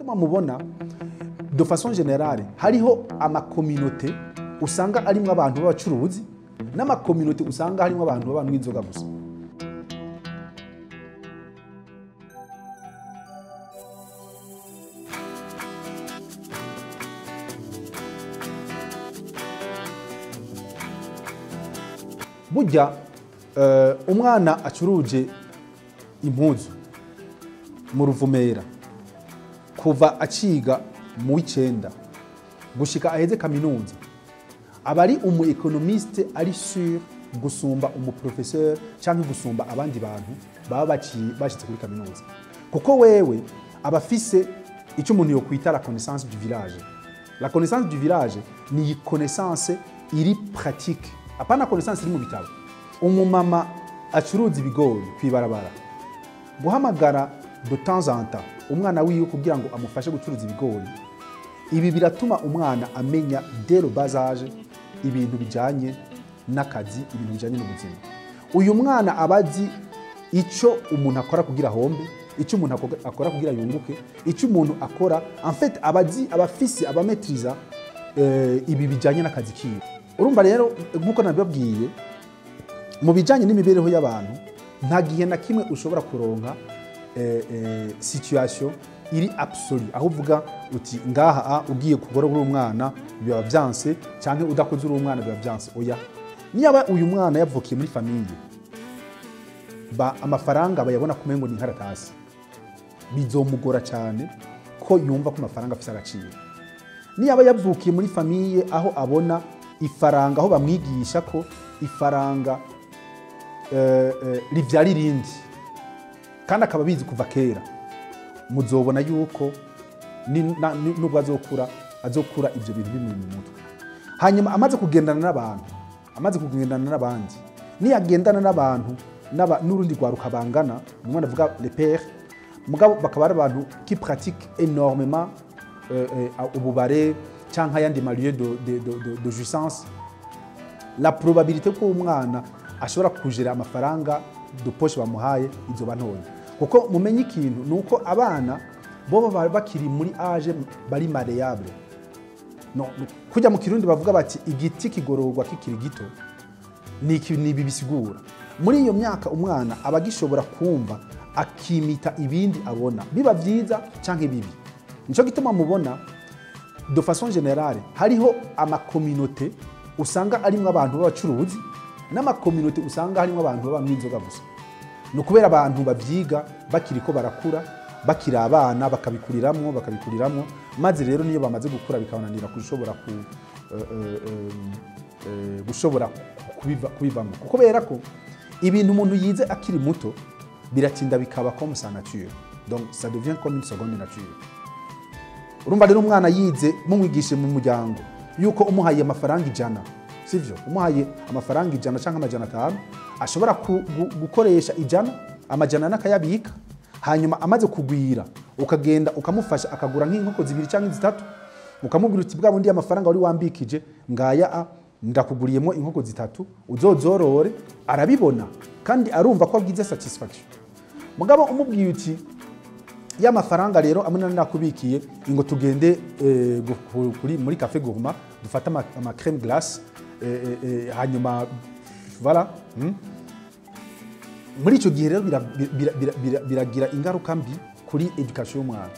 Gituma mubona de façon générale hariho ama communauté usanga arimwo abantu b'abacuruzi n'ama communauté usanga harimwo abantu b'abanywa inzoga gusa. Burya umwana acuruje impuzu mu Ruvumera kuva aciga mu w'icenda gushika aheze kaminuza aba ari umu économiste ari sûr gusumba umu professeur canke gusumba abandi bantu baba bashitse kuri kaminuza, kuko wewe aba afise ico umuntu yokwita la connaissance du village. La connaissance du village ni connaissance iri pratique, apana connaissance iri mu bitabo. Umumama acuruza ibigori kwibarabara guhamagara de temps en temps umwana wiwe kugira ngo amufashe gucuruza ibigori, ibi biratuma umwana amenya dès le bas âge ibintu bijanye n'akazi, ibintu bijanye n'ubuzima. Uyu mwana abazi ico umuntu akora kugira hombe, ico umuntu akora kugira yunguke, ico umuntu akora en fait abazi abafisi abametriza ibi bijanye n'akazi kiwe. Urumva rero nkuko nabibabwiye mu bijanye n'imibereho y'abantu nta gihe na kimwe ushobora kuronka situation iri absolue aho uvuga uti ngaha ugiye kugora uri umwana biba vyanse canke udakoze uri umwana biba vyanse. Oya, niba uyu mwana yavukiye muri famille ba amafaranga bayabona kumengo ni inkaratasi, bizomugora cyane ko yumva ko amafaranga afise agaciro. Niba yavukiye muri famille aho abona ifaranga, aho bamwigisha ko ifaranga rivyara irindi kandi akaba abizi kuva kera, muzobona yuko nubwo azokura ivyo bintu bimwe mu mutwe. Hanyuma amaze kugendana n'abantu, amaze kugendana n'abandi, niyagendana n'abantu n'urundi rwaruka bangana, umwana avuga les pères, mugabo bakaba ari abantu qui pratiquent énormément ububare canke ayandi ma lieu de jouissance, la probabilité ko umwana ashobora kujera amafaranga de poche bamuhaye izoba ntoya. Kuko mumenye ikintu nuko abana bo baba bakiri muri age bari malléable. No, kujya mu Kirundi bavuga bati igiti kigororwa kikiri gito, ni ibi bisigura. Muri iyo myaka umwana aba agishobora kumva akimita ibindi abona, biba vyiza canke bibi. Nico gituma mubona de façon générale hariho ama communauté usanga arimwo abantu b'abacuruzi n'ama communauté usanga harimwo abantu b'abanywa inzoga gusa. Ni ukubera abantu bavyiga bakiriko barakura, bakiri abana bakabikuriramwo, maze rero niyo bamaze gukura bikabananira gushobora kubivamo. Kuko kubera ko ibintu umuntu yize akiri muto biratinda bikaba comme sa nature, donc ça devient comme une seconde nature. Urumva rero umwana yize mumwigishe mu muryango yuko umuhaye amafaranga 100, sivyo? Umuhaye amafaranga 100 canke 500 ashobora gukoresha 100, 400 akayabika, hanyuma amaze kugwira ukagenda ukamufasha akagura nk'inkoko 2 canke 3, ukamubwira uti bwa bundi amafaranga wari wambikije ngaya ndakuguriyemo inkoko 3 uzozorore, arabibona kandi arumva ko agize satisfaction. Mugabo umubwiye uti ya mafaranga rero amwe nakubikiye ingo tugende kuri muri café gourmand dufata ama crème glace hanyuma voilà. Muri ico gihe rero biragira ingaruka mbi kuri education y'umwana.